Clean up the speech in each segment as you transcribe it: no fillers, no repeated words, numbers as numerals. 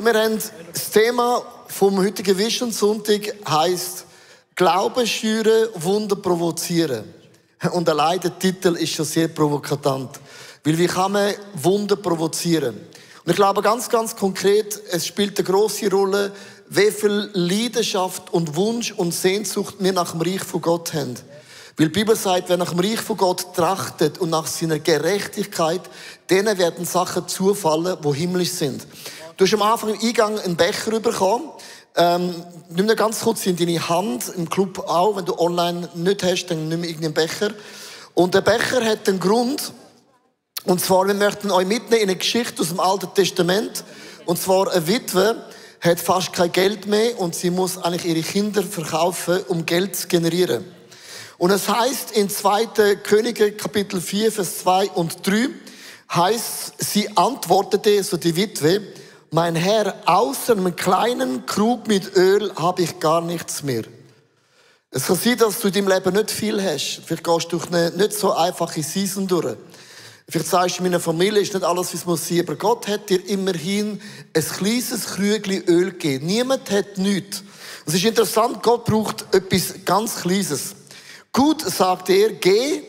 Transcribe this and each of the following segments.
Wir haben das Thema vom heutigen Vision Sonntag heisst Glauben schüren, Wunder provozieren. Und allein der Titel ist schon sehr provokant. Weil wie kann man Wunder provozieren? Und ich glaube ganz konkret, es spielt eine grosse Rolle, wie viel Leidenschaft und Wunsch und Sehnsucht wir nach dem Reich von Gott haben. Weil die Bibel sagt, wer nach dem Reich von Gott trachtet und nach seiner Gerechtigkeit, denen werden Sachen zufallen, die himmlisch sind. Du hast am Anfang im Eingang einen Becher bekommen. Nimm ihn ganz kurz in deine Hand, im Club auch. Wenn du online nicht hast, dann nimm irgendeinen Becher. Und der Becher hat einen Grund. Und zwar, wir möchten euch mitnehmen in eine Geschichte aus dem Alten Testament. Und zwar eine Witwe hat fast kein Geld mehr und sie muss eigentlich ihre Kinder verkaufen, um Geld zu generieren. Und es heißt in 2. Könige, Kapitel 4, Vers 2 und 3, heißt, sie antwortete, so die Witwe, mein Herr, außer einem kleinen Krug mit Öl habe ich gar nichts mehr. Es kann sein, dass du in deinem Leben nicht viel hast. Vielleicht gehst du durch eine nicht so einfache Season durch. Vielleicht sagst du, in meiner Familie ist nicht alles, wie es muss sein, aber Gott hat dir immerhin ein kleines Krügchen Öl gegeben. Niemand hat nichts. Es ist interessant, Gott braucht etwas ganz Kleines. Gut, sagt er, geh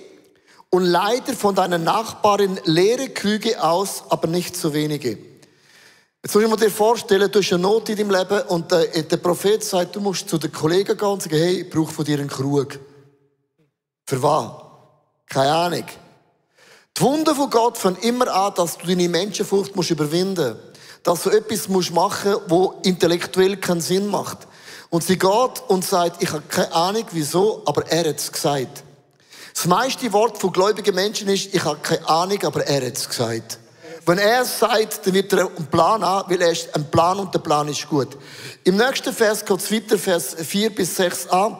und leite von deiner Nachbarin leere Krüge aus, aber nicht so wenige. Jetzt muss ich mir dir vorstellen, du hast eine Not in deinem Leben und der Prophet sagt, du musst zu den Kollegen gehen und sagen, hey, ich brauche von dir einen Krug. Für was? Keine Ahnung. Die Wunder von Gott fangen immer an, dass du deine Menschenfurcht überwinden musst. Dass du etwas machen musst, das intellektuell keinen Sinn macht. Und sie geht und sagt, ich habe keine Ahnung, wieso, aber er hat es gesagt. Das meiste Wort von gläubigen Menschen ist, ich habe keine Ahnung, aber er hat es gesagt. Wenn er es sagt, dann wird er einen Plan haben, weil er ist ein Plan und der Plan ist gut. Im nächsten Vers geht es weiter, Vers 4 bis 6 an.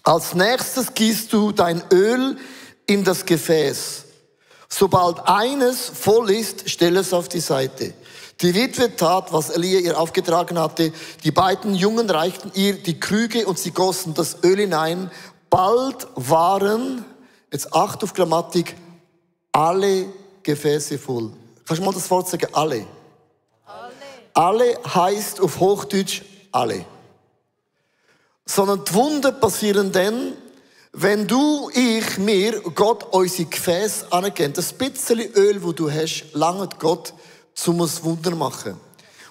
Als nächstes gießt du dein Öl in das Gefäß. Sobald eines voll ist, stell es auf die Seite. Die Witwe tat, was Elia ihr aufgetragen hatte. Die beiden Jungen reichten ihr die Krüge und sie gossen das Öl hinein. Bald waren, jetzt acht auf Grammatik, alle Gefäße voll. Kannst du mal das Wort sagen? Alle. Alle heisst auf Hochdeutsch alle. Sondern die Wunder passieren dann, wenn du, ich, mir, Gott unsere Gefäße anerkennen. Das bisschen Öl, das du hast, langt Gott, um ein Wunder zu machen.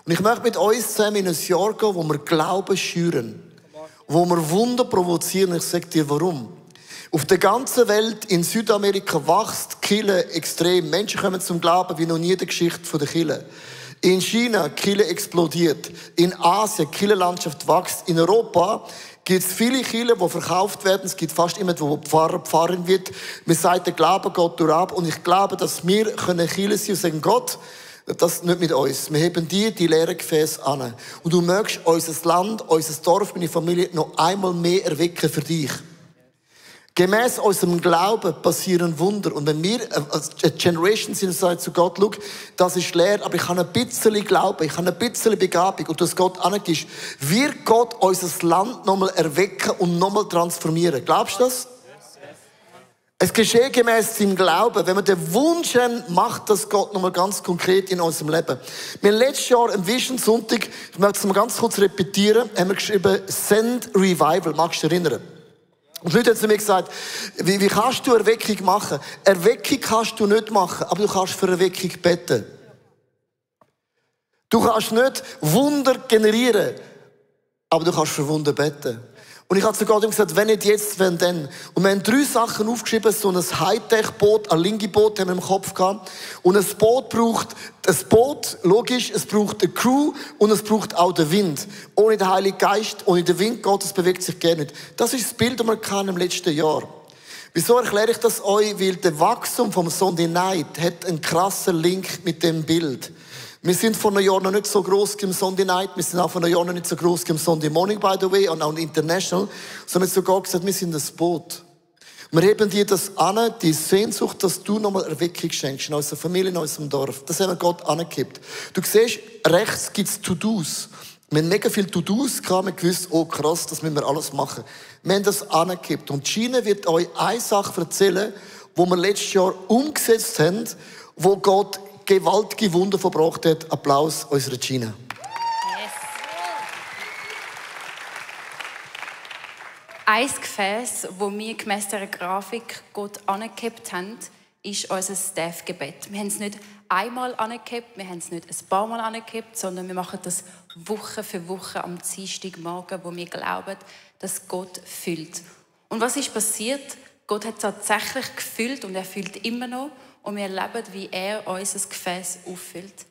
Und ich möchte mit uns zusammen in ein Jahr gehen, wo wir Glauben schüren. Wo wir Wunder provozieren. Ich sage dir, warum. Auf der ganzen Welt, in Südamerika, wächst die Kirche extrem. Menschen kommen zum Glauben wie noch nie in der Geschichte der Kirche. In China, die Kirche explodiert. In Asien, die Kirchenlandschaft wächst. In Europa gibt es viele Kirchen, die verkauft werden. Es gibt fast immer, wo Pfarrer, Pfarrerin wird. Man sagt, der Glaube geht durch ab. Und ich glaube, dass wir Kirche sein und sagen, Gott, das nicht mit uns. Wir heben dir die leeren Gefäße an. Und du möchtest unser Land, unser Dorf, meine Familie noch einmal mehr erwecken für dich. Gemäss unserem Glauben passieren Wunder. Und wenn wir als Generation sind und sagen zu Gott, schau, das ist leer, aber ich habe ein bisschen Glauben, ich habe ein bisschen Begabung und das Gott anerkennst, wird Gott unser Land nochmal erwecken und nochmal transformieren. Glaubst du das? Es geschieht gemäss seinem Glauben. Wenn wir den Wunsch haben, macht das Gott nochmal ganz konkret in unserem Leben. Wir haben letztes Jahr am Vision Sonntag, ich möchte es mal ganz kurz repetieren, haben wir geschrieben, Send Revival. Magst du dich erinnern? Und die Leute haben zu mir gesagt, wie kannst du Erweckung machen? Erweckung kannst du nicht machen, aber du kannst für Erweckung beten. Du kannst nicht Wunder generieren, aber du kannst für Wunder beten. Und ich habe zu Gott gesagt, wenn nicht jetzt, wenn dann. Und wir haben 3 Sachen aufgeschrieben, so ein Hightech-Boot, ein Lingi-Boot haben wir im Kopf gehabt. Und ein Boot braucht, logisch, es braucht eine Crew und es braucht auch den Wind. Ohne den Heiligen Geist, ohne den Wind Gottes bewegt sich gar nicht. Das ist das Bild, das wir im letzten Jahr. Wieso erkläre ich das euch? Weil der Wachstum vom Sunday Night hat einen krassen Link mit dem Bild. Wir sind vor einem Jahr noch nicht so gross im Sunday Night, wir sind auch vor einem Jahr noch nicht so gross im Sunday Morning, by the way, und auch international, sondern sogar gesagt, wir sind ein Boot. Und wir heben dir das an, die Sehnsucht, dass du nochmal Erweckung schenkst in unserer Familie, in unserem Dorf. Das haben wir Gott angekippt. Du siehst, rechts gibt's To-Dos. Wir haben mega viele To-Dos gehabt, wir gewusst, oh krass, das müssen wir alles machen. Wir haben das angekippt. Und Gina wird euch eine Sache erzählen, die wir letztes Jahr umgesetzt haben, wo Gott gewaltige Wunder verbracht hat. Applaus unserer Gina. Ein Gefäß, das wir gemäss dieser Grafik Gott angehebt haben, ist unser Staff-Gebet. Wir haben es nicht einmal angehebt, wir haben es nicht ein paar Mal angehebt, sondern wir machen das Woche für Woche am Dienstagmorgen, wo wir glauben, dass Gott füllt. Und was ist passiert? Gott hat tatsächlich gefüllt und er füllt immer noch. Und wir erleben, wie er unser Gefäß auffüllt.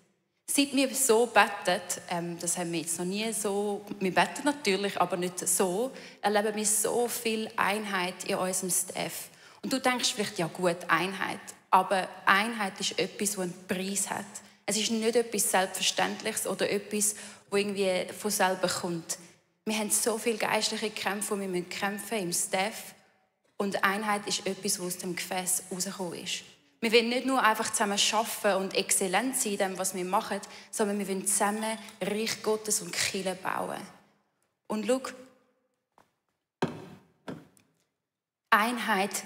Seit wir so beten, das haben wir jetzt noch nie so, wir beten natürlich, aber nicht so, erleben wir so viel Einheit in unserem Staff. Und du denkst vielleicht, ja gut, Einheit. Aber Einheit ist etwas, das einen Preis hat. Es ist nicht etwas Selbstverständliches oder etwas, das irgendwie von selber kommt. Wir haben so viele geistliche Kämpfe, die wir kämpfen im Staff. Und Einheit ist etwas, was aus dem Gefäß rausgekommen ist. Wir wollen nicht nur einfach zusammen arbeiten und exzellent sein in dem, was wir machen, sondern wir wollen zusammen Reich Gottes und Kirche bauen. Und schau, Einheit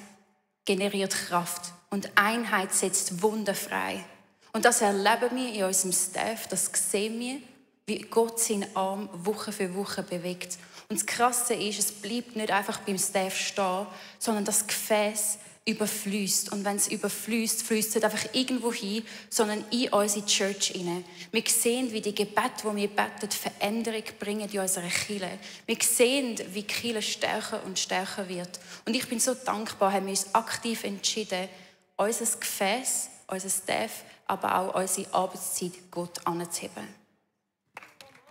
generiert Kraft und Einheit setzt Wunder frei. Und das erleben wir in unserem Staff, das sehen wir, wie Gott seinen Arm Woche für Woche bewegt. Und das Krasse ist, es bleibt nicht einfach beim Staff stehen, sondern das Gefäß überfließt. Und wenn es überfließt, fließt es nicht einfach irgendwo hin, sondern in unsere Church hinein. Wir sehen, wie die Gebete, die wir beten, Veränderung bringen in unserer Kirche. Wir sehen, wie die Kirche stärker und stärker wird. Und ich bin so dankbar, haben wir uns aktiv entschieden, unser Gefäß, unser Staff, aber auch unsere Arbeitszeit Gott anzuheben.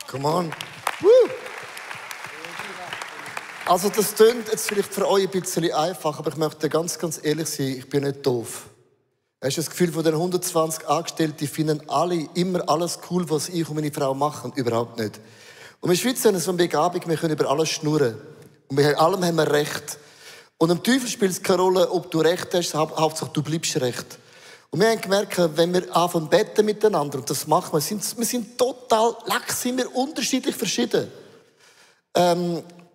Come on. Woo. Also das klingt jetzt vielleicht für euch ein bisschen einfach, aber ich möchte ganz, ganz ehrlich sein, ich bin nicht doof. Hast du das Gefühl, von den 120 Angestellten, die finden alle immer alles cool, was ich und meine Frau machen? Überhaupt nicht. Und in der Schweiz haben wir so eine Begabung, wir können über alles schnurren. Und bei allem haben wir Recht. Und im Teufel spielt es keine Rolle, ob du Recht hast, Hauptsache du bleibst Recht. Und wir haben gemerkt, wenn wir anfangen zu beten miteinander, und das machen wir, wir sind total, sind wir unterschiedlich verschieden.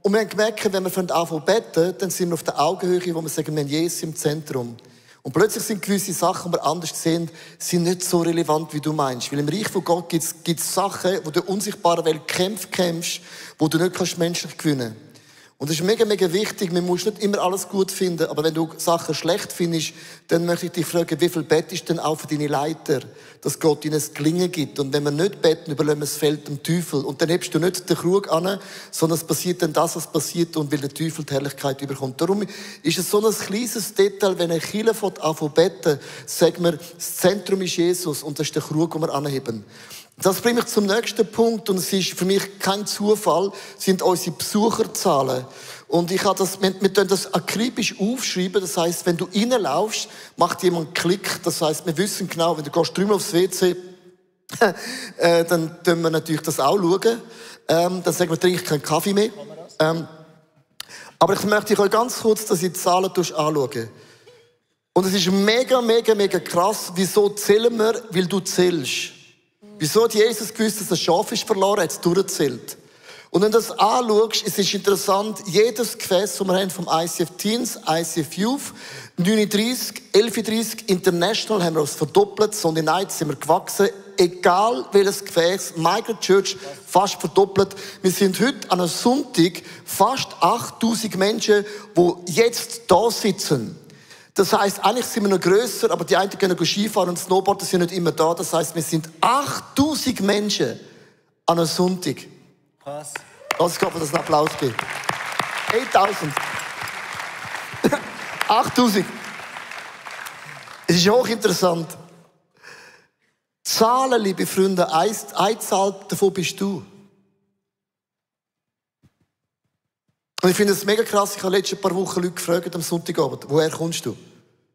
Und wir haben gemerkt, wenn wir anfangen zu beten, dann sind wir auf der Augenhöhe, wo wir sagen, wir haben Jesus im Zentrum. Und plötzlich sind gewisse Sachen, die wir anders sehen, sind nicht so relevant, wie du meinst. Weil im Reich von Gott gibt es Sachen, wo du in der unsichtbaren Welt kämpfst, wo du nicht menschlich gewinnen kannst. Und das ist mega, mega wichtig. Man muss nicht immer alles gut finden. Aber wenn du Sachen schlecht findest, dann möchte ich dich fragen, wie viel bettest du denn auch für deine Leiter, dass Gott ihnen das Gelingen gibt? Und wenn wir nicht beten, überlassen wir das Feld dem Teufel. Und dann hebst du nicht den Krug an, sondern es passiert dann das, was passiert, und weil der Teufel die Herrlichkeit überkommt. Darum ist es so ein kleines Detail, wenn eine Kirche anfängt zu beten, sagen wir, das Zentrum ist Jesus und das ist der Krug, den wir anheben. Das bringt mich zum nächsten Punkt, und es ist für mich kein Zufall, sind unsere Besucherzahlen. Und wir können das akribisch aufschreiben, das heisst, wenn du reinlaufst, macht jemand einen Klick, das heisst, wir wissen genau, wenn du gehst drüben aufs WC, dann können wir natürlich das auch schauen. Dann sagen wir, trink keinen Kaffee mehr. Aber ich möchte euch ganz kurz, dass ihr die Zahlen anschauen. Und es ist mega, mega, mega krass, wieso zählen wir, weil du zählst. Wieso hat Jesus gewusst, dass das Schaf ist verloren, hat es durchgezählt. Und wenn du das anschaust, es ist interessant, jedes Gefäß, das wir haben vom ICF Teens, ICF Youth, 39, 11:30 International, haben wir uns verdoppelt, Sunday Night sind wir gewachsen, egal welches Gefäß, Michael Church fast verdoppelt. Wir sind heute an einem Sonntag fast 8000 Menschen, die jetzt da sitzen. Das heisst, eigentlich sind wir noch grösser, aber die einen können Skifahren und Snowboarden sind nicht immer da. Das heisst, wir sind 8000 Menschen an einem Sonntag. Krass. Lass uns glaube, dass es einen Applaus gibt. 8000. 8000. Es ist hochinteressant. Zahlen, liebe Freunde, eine Zahl davon bist du. Und ich finde es mega krass, ich habe letzte paar Wochen Leute gefragt am Sonntagabend, woher kommst du?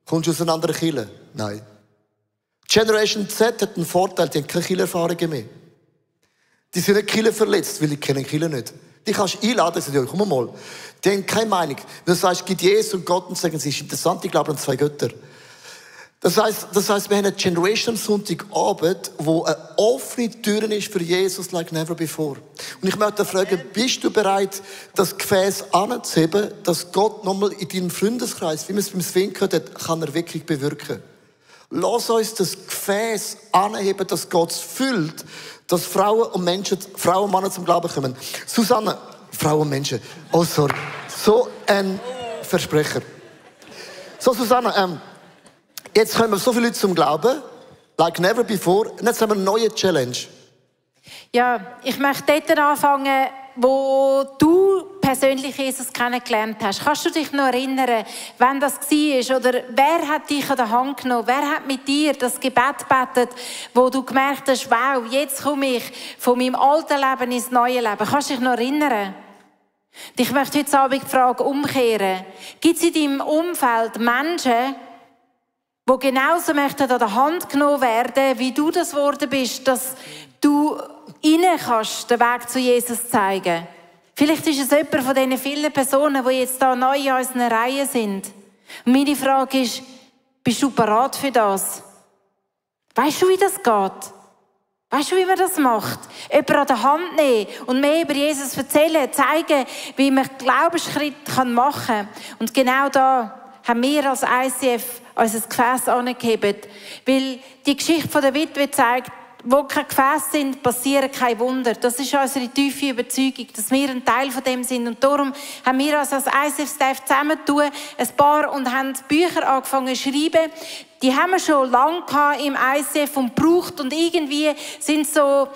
Kommst du aus einer anderen Kirche? Nein. Generation Z hat einen Vorteil, die haben keine Kirchenerfahrungen mehr. Die sind nicht Kirche verletzt, weil die kennen Kirche nicht. Die kannst du einladen, sagen, ja, komm mal. Die haben keine Meinung. Wenn du sagst, gibt Jesus und Gott, und sagen, es ist interessant, ich glaube an 2 Götter. Das heisst, wir haben eine Generation am Sonntagabend, wo eine offene Tür ist für Jesus like never before. Und ich möchte fragen, bist du bereit, das Gefäß anzuheben, dass Gott nochmal in deinem Freundeskreis, wie man es beim Sven gehört hat, kann er wirklich bewirken? Lass uns das Gefäß anheben, dass Gott es füllt, dass Frauen und Männer zum Glauben kommen. Susanne, Frauen und Menschen. Oh, sorry. So ein Versprecher. So, Susanna, jetzt kommen so viele Leute zum Glauben, like never before. Und jetzt haben wir eine neue Challenge. Ja, ich möchte dort anfangen, wo du persönlich Jesus kennengelernt hast. Kannst du dich noch erinnern, wann das war? Oder wer hat dich an der Hand genommen? Wer hat mit dir das Gebet gebetet, wo du gemerkt hast, wow, jetzt komme ich von meinem alten Leben ins neue Leben? Kannst du dich noch erinnern? Ich möchte heute Abend die Frage umkehren. Gibt es in deinem Umfeld Menschen, die genauso möchten an der Hand genommen werden, wie du das geworden bist, dass du ihnen kannst den Weg zu Jesus zeigen? Vielleicht ist es jemand von diesen vielen Personen, die jetzt hier neu in unserer Reihe sind. Und meine Frage ist, bist du bereit für das? Weißt du, wie das geht? Weißt du, wie man das macht? Jemanden an der Hand nehmen und mehr über Jesus erzählen, zeigen, wie man Glaubensschritte machen kann. Und genau da haben wir als ICF unser Gefäß angehebt. Weil die Geschichte von der Witwe zeigt, wo keine Gefäße sind, passieren keine Wunder. Das ist unsere tiefe Überzeugung, dass wir ein Teil von dem sind. Und darum haben wir uns als ICF-Staff zusammentun, ein paar, und haben Bücher angefangen zu schreiben. Die haben wir schon lange im ICF und gebraucht und irgendwie sind so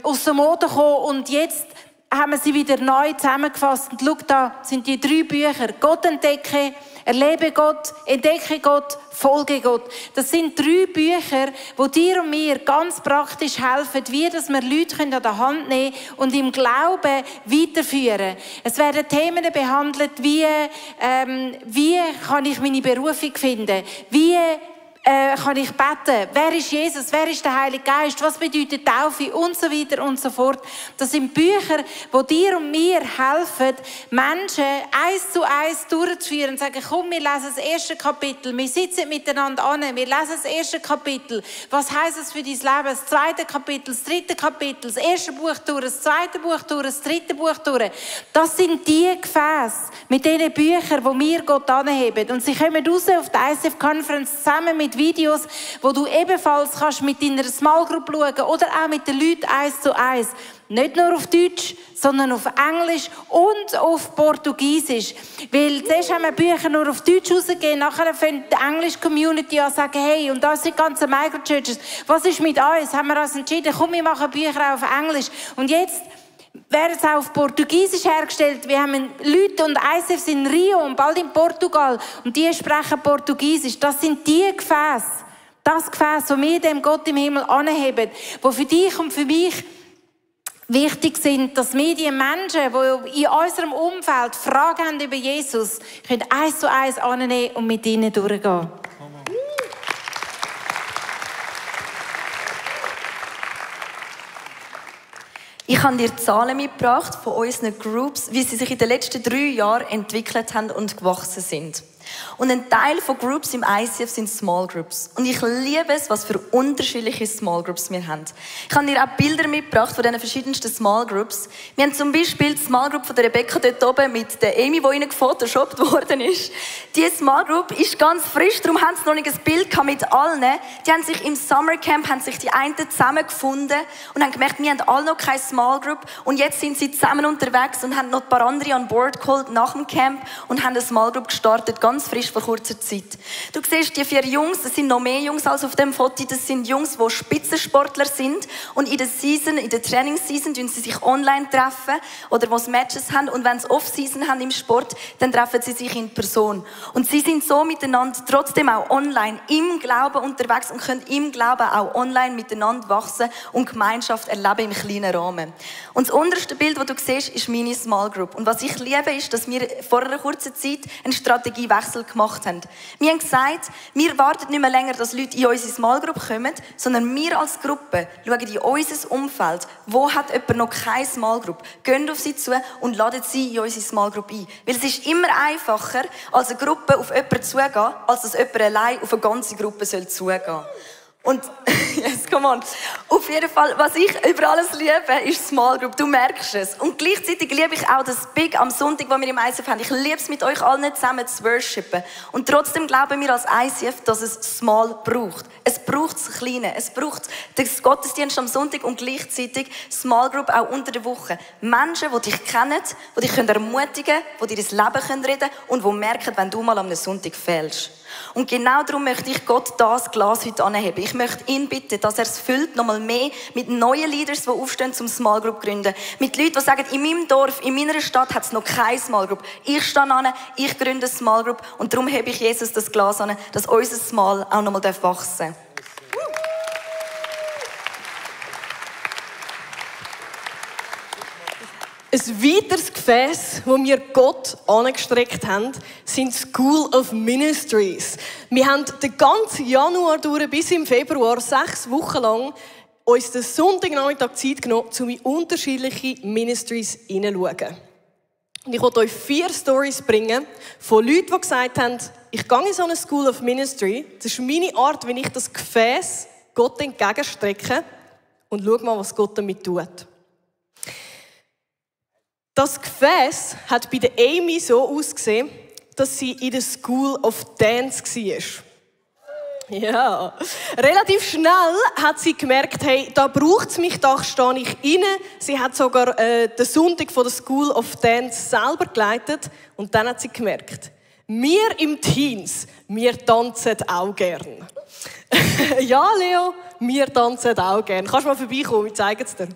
aus der Mode gekommen. Und jetzt haben wir sie wieder neu zusammengefasst. Und schau, da sind die 3 Bücher. Gott entdecken, erlebe Gott, entdecke Gott, folge Gott. Das sind 3 Bücher, die dir und mir ganz praktisch helfen, wie dass wir Leute an der Hand nehmen und im Glauben weiterführen. Es werden Themen behandelt, wie kann ich meine Berufung finden, wie kann ich beten? Wer ist Jesus? Wer ist der Heilige Geist? Was bedeutet Taufe? Und so weiter und so fort. Das sind Bücher, die dir und mir helfen, Menschen 1 zu 1 durchzuführen und sagen, komm, wir lesen das erste Kapitel, wir sitzen miteinander an, wir lesen das erste Kapitel. Was heisst es für dein Leben? Das zweite Kapitel, das dritte Kapitel, das erste Buch durch, das zweite Buch durch, das dritte Buch durch. Das sind die Gefäße mit diesen Büchern, die wir Gott anheben. Und sie kommen raus auf der ICF Conference zusammen mit Videos, wo du ebenfalls kannst mit deiner Small Group schauen oder auch mit den Leuten 1 zu 1. Nicht nur auf Deutsch, sondern auf Englisch und auf Portugiesisch. Weil zuerst haben wir Bücher nur auf Deutsch rausgegeben, nachher fängt die Englisch-Community an zu sagen, hey, und da sind ganze Microchurches, was ist mit uns? Haben wir uns entschieden, komm, wir machen Bücher auch auf Englisch. Und jetzt werden es auch auf Portugiesisch hergestellt. Wir haben Leute und ICF in Rio und bald in Portugal und die sprechen Portugiesisch. Das sind die Gefäße, das Gefäß, das wir dem Gott im Himmel anheben, wo für dich und für mich wichtig sind, dass wir die Menschen, die in unserem Umfeld Fragen haben über Jesus, können 1 zu 1 annehmen und mit ihnen durchgehen. Ich habe dir Zahlen mitgebracht von unseren Groups, wie sie sich in den letzten 3 Jahren entwickelt haben und gewachsen sind. Und ein Teil von Groups im ICF sind Small Groups. Und ich liebe es, was für unterschiedliche Small Groups wir haben. Ich habe dir auch Bilder mitgebracht von diesen verschiedensten Small Groups. Wir haben zum Beispiel die Small Group von der Rebecca dort oben mit der Amy, die ihnen gefotoshoppt worden ist. Diese Small Group ist ganz frisch, darum haben sie noch nicht ein Bild mit allen. Die haben sich im Summercamp, haben sich die einen zusammengefunden und haben gemerkt, wir haben alle noch keine Small Group. Und jetzt sind sie zusammen unterwegs und haben noch ein paar andere an Board geholt nach dem Camp und haben eine Small Group gestartet, ganz frisch vor kurzer Zeit. Du siehst die 4 Jungs, das sind noch mehr Jungs als auf dem Foto, das sind Jungs, die Spitzensportler sind und in der Trainingsseason treffen sie sich online treffen oder wo sie Matches haben und wenn sie Off-Season haben im Sport, dann treffen sie sich in Person. Und sie sind so miteinander trotzdem auch online im Glauben unterwegs und können im Glauben auch online miteinander wachsen und Gemeinschaft erleben im kleinen Rahmen. Und das unterste Bild, das du siehst, ist meine Small Group. Und was ich liebe, ist, dass wir vor einer kurzen Zeit einen Strategiewechsel gemacht haben. Wir haben gesagt, wir warten nicht mehr länger, dass Leute in unsere Small Group kommen, sondern wir als Gruppe schauen in unser Umfeld, wo hat jemand noch keine Small Group, gehen auf sie zu und laden sie in unsere Small Group ein. Weil es ist immer einfacher, als eine Gruppe auf jemanden zuzugehen, als dass jemand allein auf eine ganze Gruppe zugehen soll. Und Yes, come on. Auf jeden Fall, was ich über alles liebe, ist Small Group. Du merkst es. Und gleichzeitig liebe ich auch das Big am Sonntag, das wir im ICF haben. Ich liebe es, mit euch allen zusammen zu worshipen. Und trotzdem glauben wir als ICF, dass es Small braucht. Es braucht das Kleine. Es braucht den Gottesdienst am Sonntag und gleichzeitig Small Group auch unter der Woche. Menschen, die dich kennen, die dich ermutigen können, die dir das Leben reden können und die merken, wenn du mal am Sonntag fehlst. Und genau darum möchte ich Gott das Glas heute anheben. Ich möchte ihn bitten, dass er es füllt, nochmal mehr mit neuen Leaders, die aufstehen, zum Small Group gründen. Mit Leuten, die sagen, in meinem Dorf, in meiner Stadt hat es noch keine Small Group. Ich stehe an, ich gründe eine Small Group und darum hebe ich Jesus das Glas an, dass unser Small auch nochmal wachsen darf. Ein weiteres Gefäß, das wir Gott angestreckt haben, sind School of Ministries. Wir haben den ganzen Januar durch bis im Februar 6 Wochen lang uns den Sonntagnachmittag Zeit genommen, um in unterschiedliche Ministries hineinzuschauen. Und ich wollte euch 4 Stories bringen von Leuten, die gesagt haben, ich gehe in so eine School of Ministry. Das ist meine Art, wie ich das Gefäß Gott entgegenstrecke und schau mal, was Gott damit tut. Das Gefäß hat bei der Amy so ausgesehen, dass sie in der School of Dance war. Ja. Relativ schnell hat sie gemerkt, hey, da braucht es mich, da stehe ich rein. Sie hat sogar den Sonntag von der School of Dance selber geleitet. Und dann hat sie gemerkt, wir im Teens, wir tanzen auch gern. Ja, Leo, wir tanzen auch gern. Kannst du mal vorbeikommen, ich zeige es dir.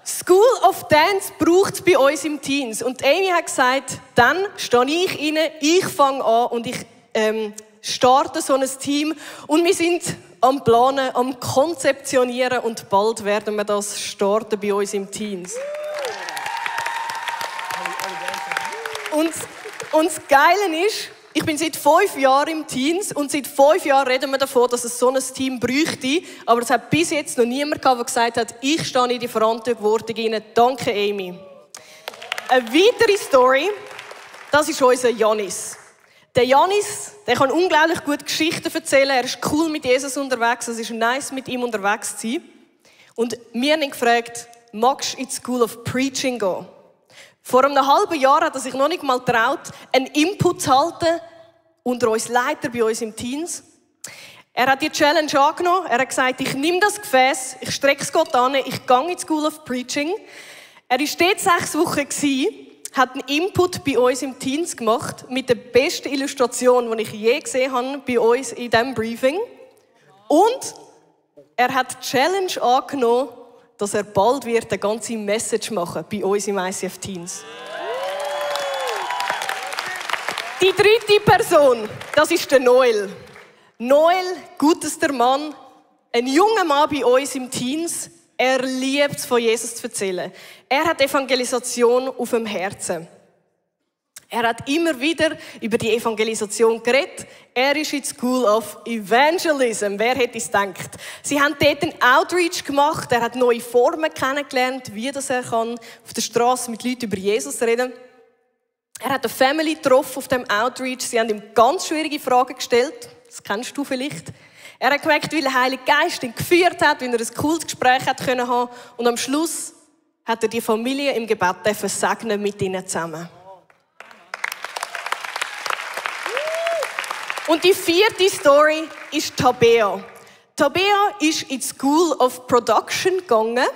School of Dance braucht es bei uns im Teens. Und Amy hat gesagt, dann stehe ich rein, ich fange an und ich starte so ein Team. Und wir sind am Planen, am Konzeptionieren und bald werden wir das starten bei uns im Teens. Und das Geile ist, ich bin seit 5 Jahren im Teens und seit 5 Jahren reden wir davon, dass es so ein Team bräuchte. Aber es hat bis jetzt noch niemand gehabt, der gesagt hat, ich stehe in die Verantwortung rein. Danke, Amy. Eine weitere Story, das ist unser Janis. Der Janis, der kann unglaublich gut Geschichten erzählen. Er ist cool mit Jesus unterwegs. Es ist nice, mit ihm unterwegs zu sein. Und wir haben ihn gefragt, magst du in die School of Preaching gehen? Vor einem halben Jahr hat er sich noch nicht mal getraut, einen Input zu halten unter uns Leiter bei uns im Teens. Er hat die Challenge angenommen. Er hat gesagt, ich nehme das Gefäß, ich strecke es Gott an, ich gehe in die School of Preaching. Er war dort 6 Wochen, hat einen Input bei uns im Teens gemacht, mit der besten Illustration, die ich je gesehen habe bei uns in diesem Briefing. Und er hat die Challenge angenommen, dass er bald wird eine ganze Message machen bei uns im ICF Teens. Die 3. Person, das ist der Noel. Noel, gutester Mann, ein junger Mann bei uns im Teens. Er liebt es, von Jesus zu erzählen. Er hat Evangelisation auf dem Herzen. Er hat immer wieder über die Evangelisation geredet. Er ist in der School of Evangelism. Wer hätte es gedacht? Sie haben dort einen Outreach gemacht. Er hat neue Formen kennengelernt, wie das er kann auf der Straße mit Leuten über Jesus reden. Er hat eine Family getroffen auf dem Outreach. Sie haben ihm ganz schwierige Fragen gestellt. Das kennst du vielleicht. Er hat gemerkt, wie der Heilige Geist ihn geführt hat, wie er ein cooles Gespräch hat können haben. Und am Schluss hat er die Familie im Gebet segnen mit ihnen zusammen. Und die 4. Story ist Tabea. Tabea ist in die School of Production gegangen.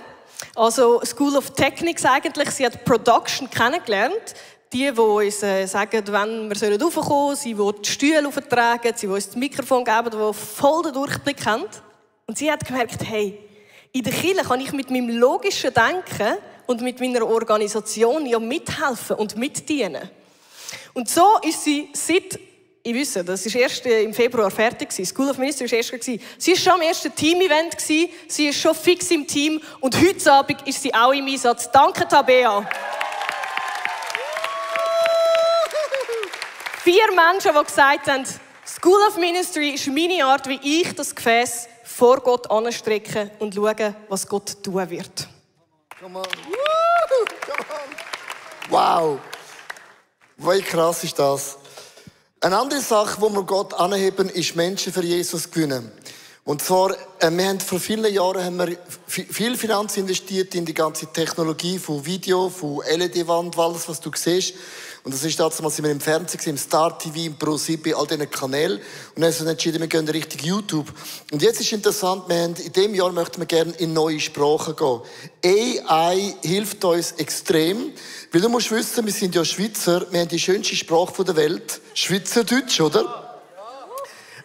Also School of Technics eigentlich. Sie hat Production kennengelernt. Die uns sagen, wann wir raufkommen sollen. Sie will die Stühle auftragen. Sie will uns das Mikrofon geben, die voll den Durchblick haben. Und sie hat gemerkt, hey, in der Kirche kann ich mit meinem logischen Denken und mit meiner Organisation ja mithelfen und mitdienen. Und so ist sie seit, ich wisse, das war erst im Februar fertig. School of Ministry war erst. Sie war schon am ersten Team-Event. Sie ist schon fix im Team. Und heute Abend ist sie auch im Einsatz. Danke, Tabea. 4 Menschen, die gesagt haben, School of Ministry ist meine Art, wie ich das Gefäß vor Gott anstrecke und schaue, was Gott tun wird. Come on. Come on. Wow. Wie krass ist das? Eine andere Sache, die wir Gott anheben, ist Menschen für Jesus gewinnen. Und zwar, wir haben vor vielen Jahren viel Finanz investiert in die ganze Technologie von Video, von LED-Wand, alles, was du siehst. Und das ist damals, sind wir im Fernsehen, im Star TV, im Pro7, all diesen Kanälen. Und dann haben wir entschieden, wir gehen Richtung YouTube. Und jetzt ist interessant, in diesem Jahr möchten wir gerne in neue Sprachen gehen. AI hilft uns extrem, weil du musst wissen, wir sind ja Schweizer, wir haben die schönste Sprache der Welt, Schweizerdeutsch, oder?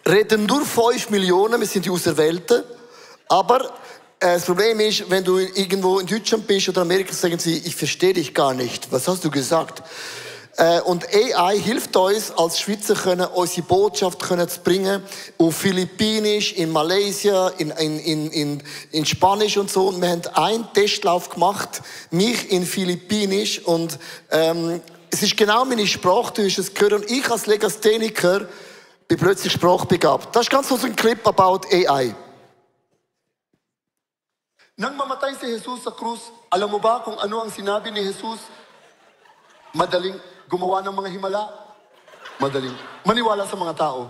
Reden nur 5 Millionen, wir sind die Auserwählten. Aber das Problem ist, wenn du irgendwo in Deutschland bist oder Amerika, sagen sie, ich verstehe dich gar nicht. Was hast du gesagt? Und AI hilft uns, als Schweizer unsere Botschaft zu bringen, auf Philippinisch, in Malaysia, in Spanisch und so. Und wir haben einen Testlauf gemacht, mich in Philippinisch. Und es ist genau meine Sprache, du hast es gehört. Und ich als Legastheniker bin plötzlich sprachbegabt. Das ist ganz so ein Clip about AI. Nang mamatay si Jesus sa krus, alam mo ba kung ano ang sinabi ni Jesus? Madaling gumawa ng mga himala. Madaling maniwala sa mga tao.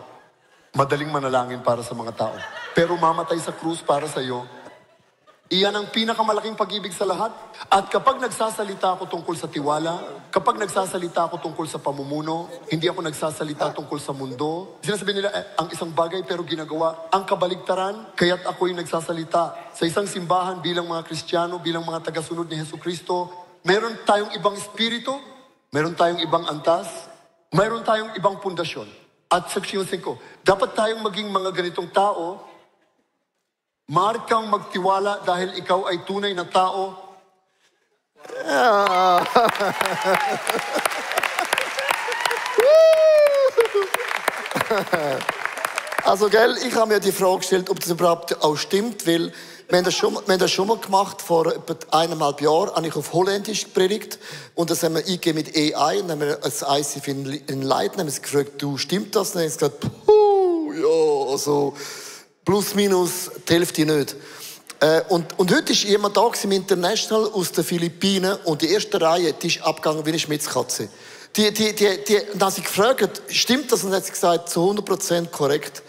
Madaling manalangin para sa mga tao. Pero mamatay sa krus para sa iyo. Iyan ang pinakamalaking pag-ibig sa lahat. At kapag nagsasalita ako tungkol sa tiwala, kapag nagsasalita ako tungkol sa pamumuno, hindi ako nagsasalita tungkol sa mundo. Sinasabi nila, ang isang bagay pero ginagawa. Ang kabaligtaran, kaya't ako'y nagsasalita. Sa isang simbahan bilang mga Kristiyano, bilang mga tagasunod ni Jesucristo, meron tayong ibang espiritu, meron tayong ibang antas, meron tayong ibang pundasyon. At seksyon 5, dapat tayong maging mga ganitong tao. Maaari kang magtiwala dahil ikaw ay tunay na tao. Also, gell, ich habe mir die Frage gestellt, ob das überhaupt auch stimmt, weil wir haben das schon mal gemacht, vor etwa 1,5 Jahren, habe ich auf Holländisch gepredigt und das haben wir eingegeben mit AI und dann haben wir als ICF in Leiden haben wir gefragt, du, stimmt das? Und dann haben sie gesagt, ja, also plus minus die Hälfte nicht. Und heute war jemand da im International aus den Philippinen und die erste Reihe, die ist abgegangen wie eine Schmitzkatze. Dann haben sie gefragt, stimmt das? Und dann hat sie gesagt, zu 100% korrekt.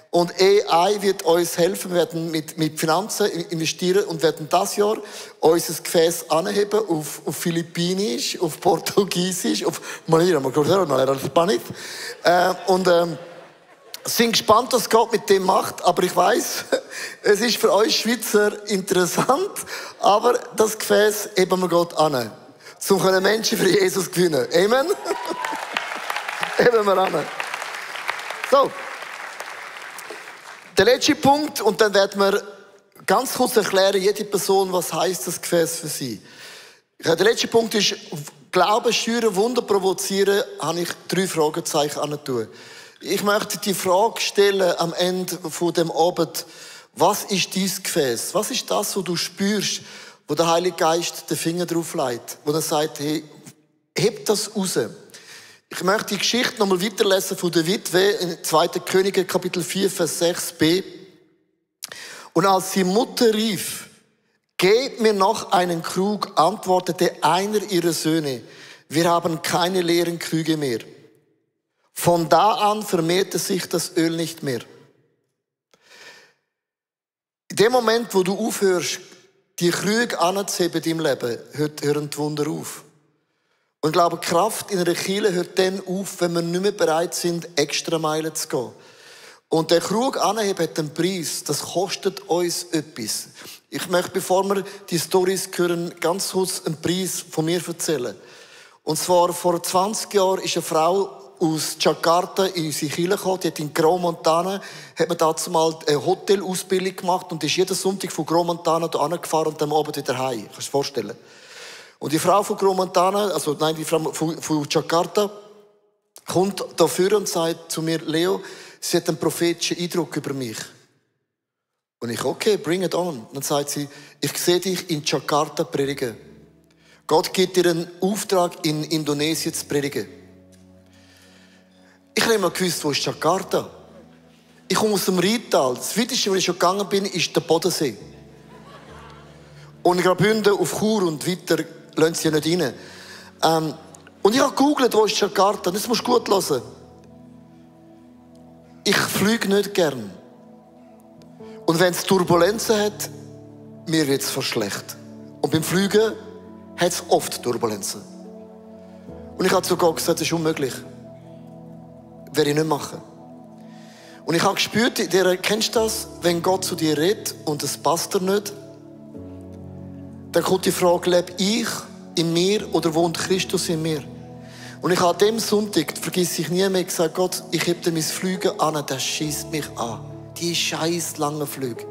Und AI wird uns helfen, wir werden mit Finanzen investieren und werden das Jahr unser Gefäß anheben auf Philippinisch, auf Portugiesisch, auf Spanisch. Sind gespannt, was Gott mit dem macht, aber ich weiss, es ist für euch Schweizer interessant, aber das Gefäß heben wir Gott an. Um Menschen für Jesus gewinnen. Amen? Heben wir an. So. Der letzte Punkt, und dann werden wir ganz kurz erklären, jede Person, was heisst das Gefäß für sie. Der letzte Punkt ist, Glauben schüren, Wunder provozieren, habe ich 3 Fragezeichen angetan. Ich möchte die Frage stellen am Ende von dem Abend, was ist dein Gefäß? Was ist das, was du spürst, wo der Heilige Geist den Finger drauf legt, wo er sagt, hey, heb das raus. Ich möchte die Geschichte nochmal weiterlesen von der Witwe in 2. Könige, Kapitel 4, Vers 6b. Und als die Mutter rief, gebt mir noch einen Krug, antwortete einer ihrer Söhne, wir haben keine leeren Krüge mehr. Von da an vermehrte sich das Öl nicht mehr. In dem Moment, wo du aufhörst, die Krüge anzuheben in deinem Leben, hören die Wunder auf. Und ich glaube, die Kraft in einer Kirche hört dann auf, wenn wir nicht mehr bereit sind, extra Meilen zu gehen. Und der Krug anheben hat einen Preis. Das kostet uns etwas. Ich möchte, bevor wir die Storys hören, ganz kurz einen Preis von mir erzählen. Und zwar vor 20 Jahren ist eine Frau aus Jakarta in unsere Kirche gekommen. Die hat in Gromontana, hat man dazu mal eine Hotelausbildung gemacht und ist jeden Sonntag von Gromontana da angefahren und am Abend wieder heim. Kannst du dir vorstellen? Und die Frau von Gromontana, die Frau von Jakarta, kommt dafür und sagt zu mir, Leo, sie hat einen prophetischen Eindruck über mich. Und ich, okay, bring it on. Dann sagt sie, ich sehe dich in Jakarta predigen. Gott gibt dir einen Auftrag, in Indonesien zu predigen. Ich habe immer gewusst, wo ist Jakarta? Ich komme aus dem Rheintal. Das weiteste, wo ich schon gegangen bin, ist der Bodensee. Und Graubünden auf Chur und weiter lassen sie ja nicht rein. Und ich habe gegoogelt, wo ist Jakarta. Das musst du gut hören. Ich fliege nicht gern. Und wenn es Turbulenzen hat, mir wird es fast schlecht. Und beim Fliegen hat es oft Turbulenzen. Und ich habe zu Gott gesagt, das ist unmöglich. Werde ich nicht machen. Und ich habe gespürt, kennst du das? Wenn Gott zu dir redet und es passt dir nicht, dann kommt die Frage, lebe ich in mir oder wohnt Christus in mir? Und ich habe an dem Sonntag, vergiss ich nie mehr, gesagt, Gott, ich heb dir mein Fliegen an, das schiesst mich an. Die scheiß langen Flüge.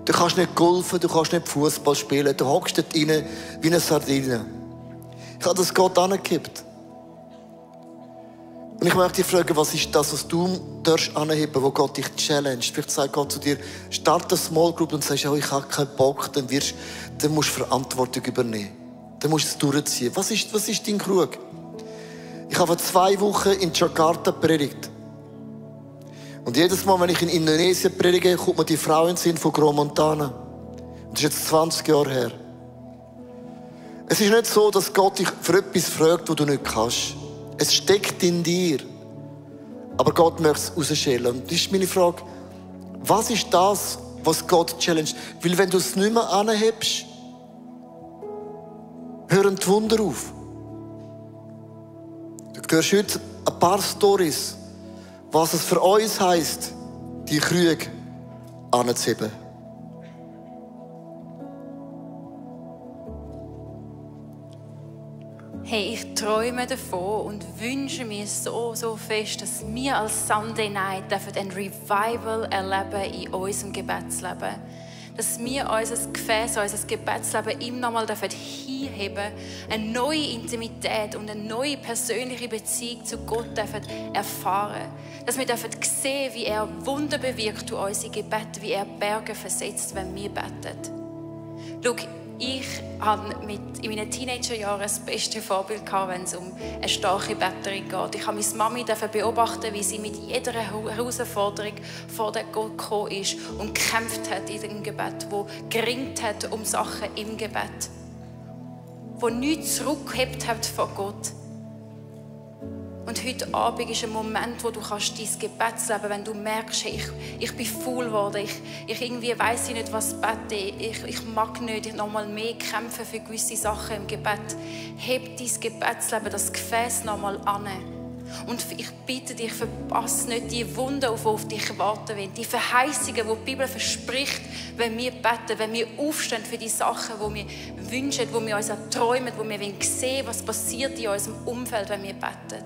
Du kannst nicht golfen, du kannst nicht Fußball spielen, du hockst dort rein wie eine Sardine. Ich habe das Gott angekippt. Und ich möchte dich fragen, was ist das, was du anheben, wo Gott dich challenged? Vielleicht sagt Gott zu dir, start eine Small Group und sagst, oh, ich habe keinen Bock, dann musst du Verantwortung übernehmen. Dann musst du es durchziehen. Was ist dein Krug? Ich habe vor 2 Wochen in Jakarta predigt. Und jedes Mal, wenn ich in Indonesien predige, kommt mir die Frau in den Sinn von Gromontana. Das ist jetzt 20 Jahre her. Es ist nicht so, dass Gott dich für etwas fragt, was du nicht kannst. Es steckt in dir. Aber Gott möchte es rausschälen. Und das ist meine Frage, was ist das, was Gott challenged? Weil wenn du es nicht mehr anhebst, hören die Wunder auf. Du hörst heute ein paar Storys, was es für uns heisst, die Krüge anzuheben. Hey, ich träume davon und wünsche mir so fest, dass wir als Sunday Night ein Revival erleben in unserem Gebetsleben. Dass wir unser Gefäß, unser Gebetsleben ihm nochmal hinheben, eine neue Intimität und eine neue persönliche Beziehung zu Gott erfahren. Dass wir sehen, wie er Wunder bewirkt durch unsere Gebete, wie er Berge versetzt, wenn wir beten. Schau, ich hatte in meinen Teenagerjahren das beste Vorbild, wenn es um eine starke Betterin geht. Ich habe meine Mami beobachten, wie sie mit jeder Herausforderung vor den Gott gekommen ist und gekämpft hat in dem Gebet, wo geringt hat um Sachen im Gebet, wo nichts zurückgehebt hat vor Gott. Und heute Abend ist ein Moment, wo du dein Gebetsleben, wenn du merkst, hey, ich bin faul geworden, ich irgendwie weiss nicht, was bete, ich mag nicht noch mal mehr kämpfen für gewisse Sachen im Gebet. Heb dein Gebetsleben, das Gefäß noch mal an. Und ich bitte dich, verpasse nicht die Wunder, die auf dich warten wollen. Die Verheißungen, die die Bibel verspricht, wenn wir beten, wenn wir aufstehen für die Sachen, die wir wünschen, die wir uns träumen, wo wir sehen, was passiert in unserem Umfeld, wenn wir beten.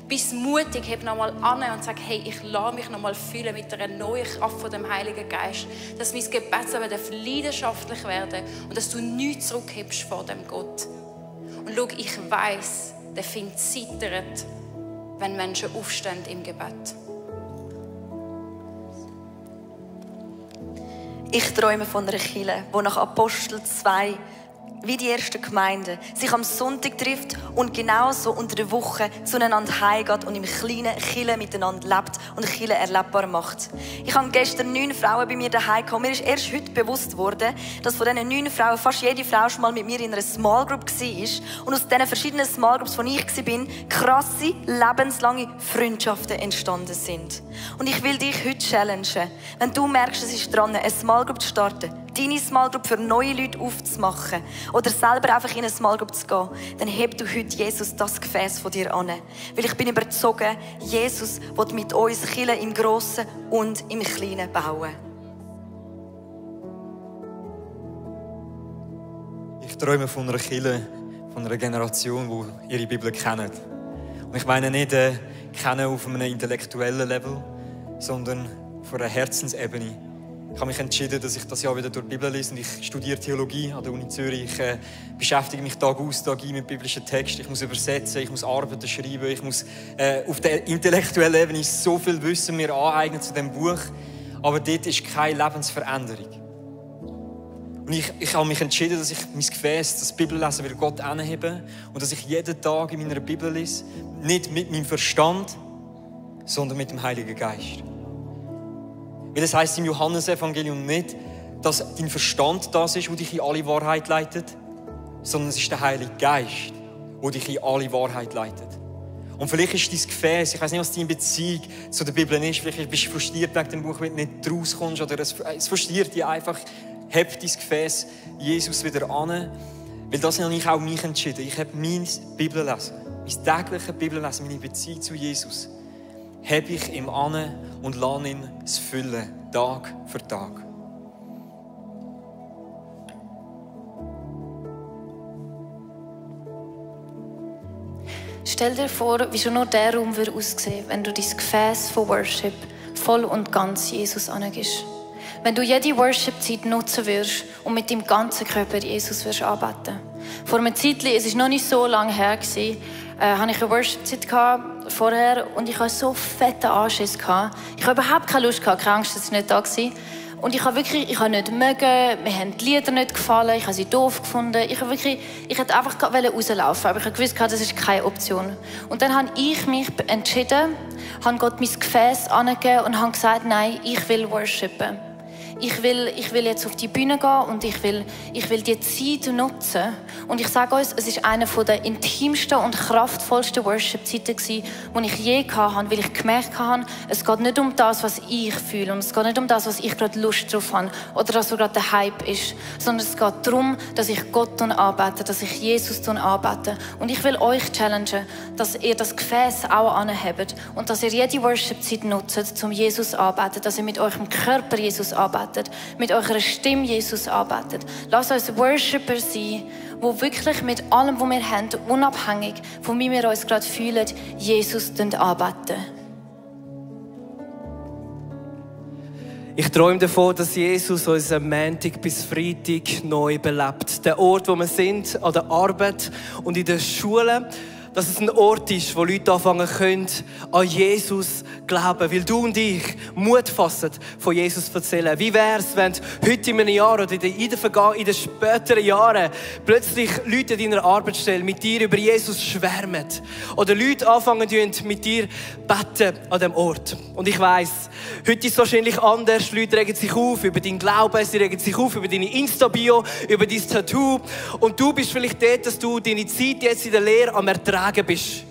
Bist mutig, heb nochmal an und sag, hey, ich lasse mich nochmal fühlen mit einer neuen Kraft von dem Heiligen Geist. Dass mein Gebetsleben leidenschaftlich werden und dass du nichts zurückhebst vor dem Gott. Und schau, ich weiss, der Find zittert, wenn Menschen aufstehen im Gebet. Ich träume von einer Kirche, die nach Apostel 2 wie die ersten Gemeinden, sich am Sonntag trifft und genauso unter der Woche zueinander heimgeht und im kleinen Kirche miteinander lebt und Kirche erlebbar macht. Ich habe gestern 9 Frauen bei mir daheim gehabt. Mir ist erst heute bewusst worden, dass von diesen 9 Frauen fast jede Frau schon mal mit mir in einer Small Group war und aus diesen verschiedenen Small Groups, wo ich war, krasse, lebenslange Freundschaften entstanden sind. Und ich will dich heute challengen, wenn du merkst, es ist dran, eine Small Group zu starten, deine Small Group für neue Leute aufzumachen oder selber einfach in eine Small Group zu gehen, dann heb du heute Jesus das Gefäß von dir an. Weil ich bin überzeugt, Jesus will mit uns Kirche im Grossen und im Kleinen bauen. Ich träume von einer Kirche, von einer Generation, die ihre Bibel kennt. Und ich meine nicht kennen auf einem intellektuellen Level, sondern auf einer Herzensebene. Ich habe mich entschieden, dass ich das Jahr wieder durch die Bibel lese und ich studiere Theologie an der Uni Zürich. Ich beschäftige mich Tag aus, Tag ein mit biblischen Texten. Ich muss übersetzen, ich muss Arbeiten schreiben, ich muss auf der intellektuellen Ebene so viel Wissen mir aneignen zu diesem Buch. Aber dort ist keine Lebensveränderung. Und ich habe mich entschieden, dass ich mein Gefäß, das Bibellesen, wieder Gott anhebe und dass ich jeden Tag in meiner Bibel lese, nicht mit meinem Verstand, sondern mit dem Heiligen Geist. Weil es heisst im Johannesevangelium nicht, dass dein Verstand das ist, der dich in alle Wahrheit leitet, sondern es ist der Heilige Geist, der dich in alle Wahrheit leitet. Und vielleicht ist dein Gefäß, ich weiß nicht, was deine Beziehung zu der Bibel ist, vielleicht bist du frustriert wegen dem Buch, weil du nicht rauskommst, oder es frustriert dich einfach. Heb dein Gefäß Jesus wieder an, weil das habe ich auch mich entschieden. Ich habe mein Bibellesen, mein tägliches Bibellesen, meine Beziehung zu Jesus, habe ich ihm an und lasse ihn es füllen, Tag für Tag. Stell dir vor, wie schon nur der Raum aussehen würde, wenn du dein Gefäß von Worship voll und ganz Jesus angibst. Wenn du jede Worship-Zeit nutzen würdest und mit deinem ganzen Körper Jesus würdest anbeten. Vor einer Zeit, es war noch nicht so lange her, hatte ich eine Worship-Zeit vorher und ich hatte so fetten Anschiss. Ich hatte überhaupt keine Lust, keine Angst, dass ich nicht da war. Und ich habe nicht mögen, mir haben die Lieder nicht gefallen, ich habe sie doof gefunden. Ich hätte einfach rauslaufen, aber ich wusste, das ist keine Option. Und dann habe ich mich entschieden, habe Gott mein Gefäß angegeben und habe gesagt, nein, ich will worshipen. Ich will jetzt auf die Bühne gehen und ich will die Zeit nutzen. Und ich sage euch, es war eine der intimsten und kraftvollsten Worship-Zeiten, die ich je hatte, weil ich gemerkt habe, es geht nicht um das, was ich fühle und es geht nicht um das, was ich gerade Lust drauf habe oder das, was gerade der Hype ist, sondern es geht darum, dass ich Gott anbete, dass ich Jesus anbete. Und ich will euch challengen, dass ihr das Gefäß auch anhebt und dass ihr jede Worship-Zeit nutzt, um Jesus anzubeten, dass ihr mit eurem Körper Jesus anbetet, mit eurer Stimme Jesus anbetet. Lasst uns Worshipper sein, die wirklich mit allem, was wir haben, unabhängig von wie wir uns gerade fühlen, Jesus anbeten. Ich träume davon, dass Jesus uns am Montag bis Freitag neu belebt. Der Ort, wo wir sind, an der Arbeit und in der Schule, dass es ein Ort ist, wo Leute anfangen können, an Jesus glauben. Weil du und ich Mut fassen, von Jesus zu erzählen. Wie wäre es, wenn heute in einem Jahr oder in den späteren Jahren plötzlich Leute in deiner Arbeitsstelle mit dir über Jesus schwärmen? Oder Leute anfangen mit dir beten an diesem Ort. Und ich weiss, heute ist es wahrscheinlich anders. Leute regen sich auf über deinen Glauben, sie regen sich auf über deine Insta-Bio, über dein Tattoo. Und du bist vielleicht dort, dass du deine Zeit jetzt in der Lehre am Ertragen bist.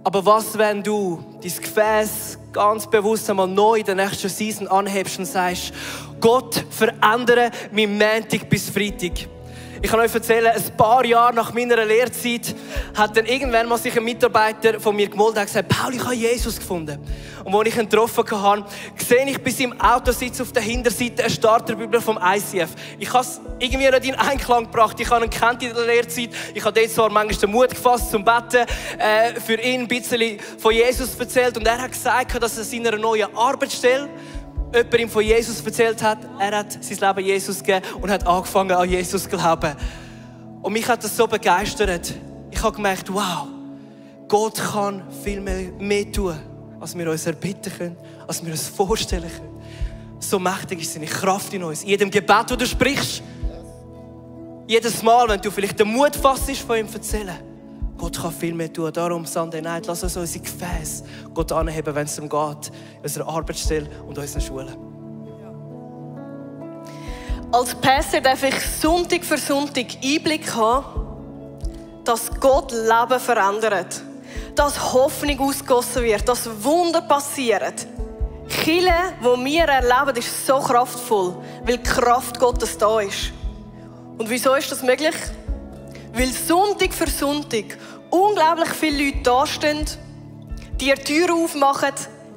Aber was, wenn du dein Gefäß ganz bewusst einmal neu in der nächsten Season anhebst und sagst, Gott, verändere mein Montag bis Freitag. Ich kann euch erzählen, ein paar Jahre nach meiner Lehrzeit hat dann irgendwann mal sich ein Mitarbeiter von mir gemeldet und gesagt, Paul, ich habe Jesus gefunden. Und als ich ihn getroffen habe, sehe ich bei seinem Autositz auf der Hinterseite eine Starterbibel vom ICF. Ich habe es irgendwie nicht in Einklang gebracht. Ich habe ihn kennt in der Lehrzeit. Ich habe dort zwar manchmal den Mut gefasst zum Betten, für ihn ein bisschen von Jesus erzählt. Und er hat gesagt, dass er seiner neuen Arbeitsstelle jemand ihm von Jesus erzählt hat. Er hat sein Leben Jesus gegeben und hat angefangen an Jesus zu glauben. Und mich hat das so begeistert. Ich habe gemerkt, wow, Gott kann viel mehr tun, als wir uns erbitten können, als wir uns vorstellen können. So mächtig ist seine Kraft in uns. In jedem Gebet, das du sprichst, jedes Mal, wenn du vielleicht den Mut fasst, von ihm zu erzählen. Gott kann viel mehr tun. Darum, Sunday Night, lass uns unsere Gefäße Gott anheben, wenn es darum geht, in unserer Arbeitsstelle und unseren Schulen. Als Pastor darf ich Sonntag für Sonntag Einblick haben, dass Gott Leben verändert. Dass Hoffnung ausgegossen wird, dass Wunder passieren. Die Kirche, die wir erleben, ist so kraftvoll, weil die Kraft Gottes da ist. Und wieso ist das möglich? Weil Sonntag für Sonntag unglaublich viele Leute dastehen, die Tür aufmachen,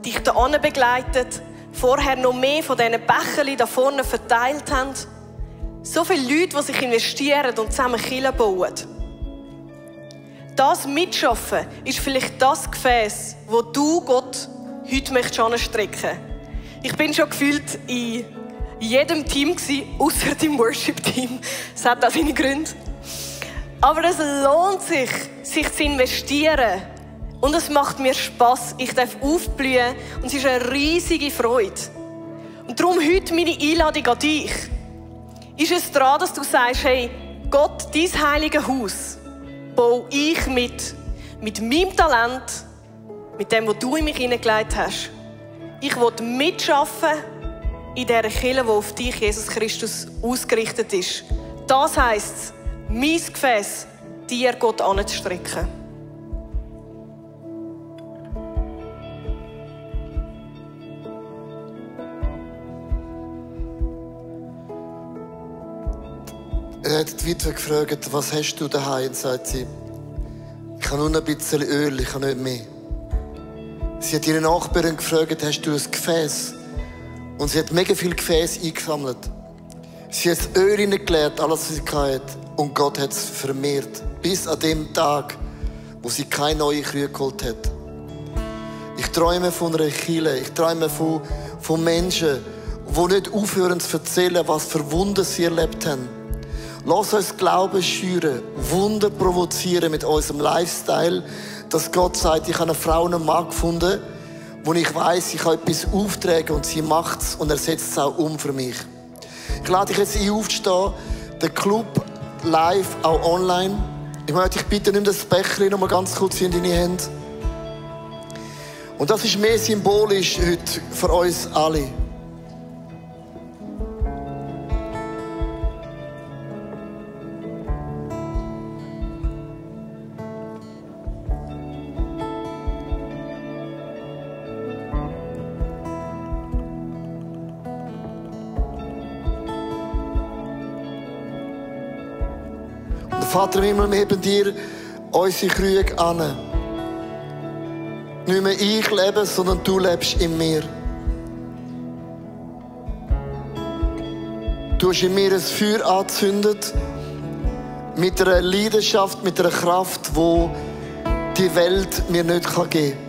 dich da begleiten, vorher noch mehr von diesen Becherchen da vorne verteilt haben. So viele Leute, die sich investieren und zusammen Kirche bauen. Das Mitschaffen ist vielleicht das Gefäß, wo du Gott heute möchtest anstrecken. Ich bin schon gefühlt in jedem Team gewesen, ausser dem Worship-Team. Das hat auch seine Gründe. Aber es lohnt sich, sich zu investieren. Und es macht mir Spass. Ich darf aufblühen und es ist eine riesige Freude. Und darum heute meine Einladung an dich. Ist es daran, dass du sagst, hey, Gott, dein heilige Haus baue ich mit meinem Talent, mit dem, was du in mich hineingelegt hast. Ich will mitschaffen in dieser Kirche, die auf dich, Jesus Christus, ausgerichtet ist. Das heisst, mein Gefäß dir Gott anzustrecken. Er hat die Witwe gefragt, was hast du daheim? Und sagt sie, ich habe nur ein bisschen Öl, ich habe nicht mehr. Sie hat ihre Nachbarin gefragt, hast du ein Gefäß? Und sie hat mega viel Gefäß eingesammelt. Sie hat das Öl hineingeleert, alles, was sie hatte. Und Gott hat es vermehrt. Bis an dem Tag, wo sie keine neue Kühe geholt hat. Ich träume von einer Kirche. Ich träume von Menschen, die nicht aufhören zu erzählen, was für Wunder sie erlebt haben. Lass uns Glauben schüren, Wunder provozieren mit unserem Lifestyle, dass Gott sagt, ich habe eine Frau und einen Mann gefunden, wo ich weiss, ich habe etwas auftragen und sie macht es und er setzt es auch um für mich. Ich lade dich jetzt ein, aufzustehen, der Club live, auch online. Ich möchte dich bitten, nimm das Becher noch mal ganz kurz in deine Hände. Und das ist mehr symbolisch heute für uns alle. Vater im Himmel, wir heben dir unsere Krüge an. Nicht mehr ich lebe, sondern du lebst in mir. Du hast in mir ein Feuer angezündet, mit einer Leidenschaft, mit einer Kraft, die die Welt mir nicht geben kann.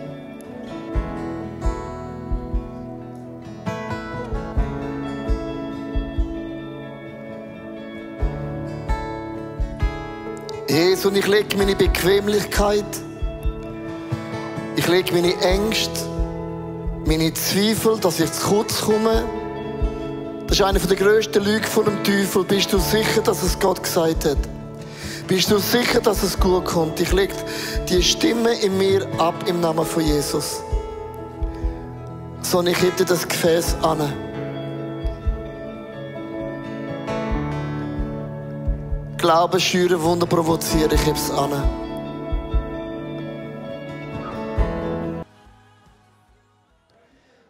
Jesus, und ich lege meine Bequemlichkeit, ich lege meine Ängste, meine Zweifel, dass ich zu kurz komme. Das ist eine der grössten Lügen von dem Teufel. Bist du sicher, dass es Gott gesagt hat? Bist du sicher, dass es gut kommt? Ich lege die Stimme in mir ab im Namen von Jesus. Sondern ich hebe dir das Gefäß an. Glauben schüren, Wunder provozieren, ich heb's an.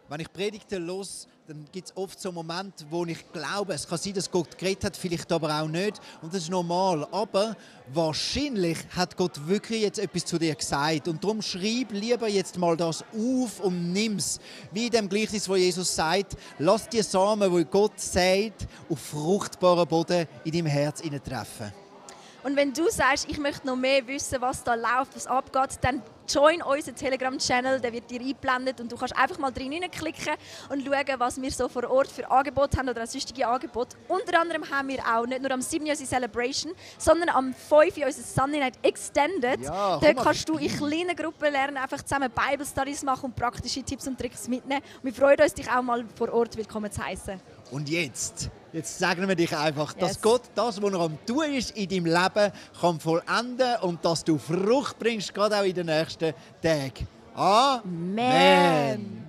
Wenn ich Predigten höre, dann gibt es oft so Momente, wo ich glaube, es kann sein, dass Gott geredet hat, vielleicht aber auch nicht. Und das ist normal. Aber wahrscheinlich hat Gott wirklich jetzt etwas zu dir gesagt. Und darum schreib lieber jetzt mal das auf und nimm's. Wie in dem Gleichnis, wo Jesus sagt, lass die Samen, die Gott sagt, auf fruchtbaren Boden in deinem Herz treffen. Und wenn du sagst, ich möchte noch mehr wissen, was da läuft, was abgeht, dann join unseren Telegram-Channel, der wird dir eingeblendet und du kannst einfach mal reinklicken und schauen, was wir so vor Ort für Angebote haben oder auch sonstige Angebote. Unter anderem haben wir auch nicht nur am 7. unsere Celebration, sondern am 5. unser Sunday Night Extended. Ja, dort kannst du in kleinen Gruppen lernen, einfach zusammen Bible Studies machen und praktische Tipps und Tricks mitnehmen. Und wir freuen uns, dich auch mal vor Ort willkommen zu heißen. Und jetzt sagen wir dich einfach, dass Gott das, was er am Tun ist in deinem Leben, kann vollenden und dass du Frucht bringst, gerade auch in den nächsten Tagen. Amen.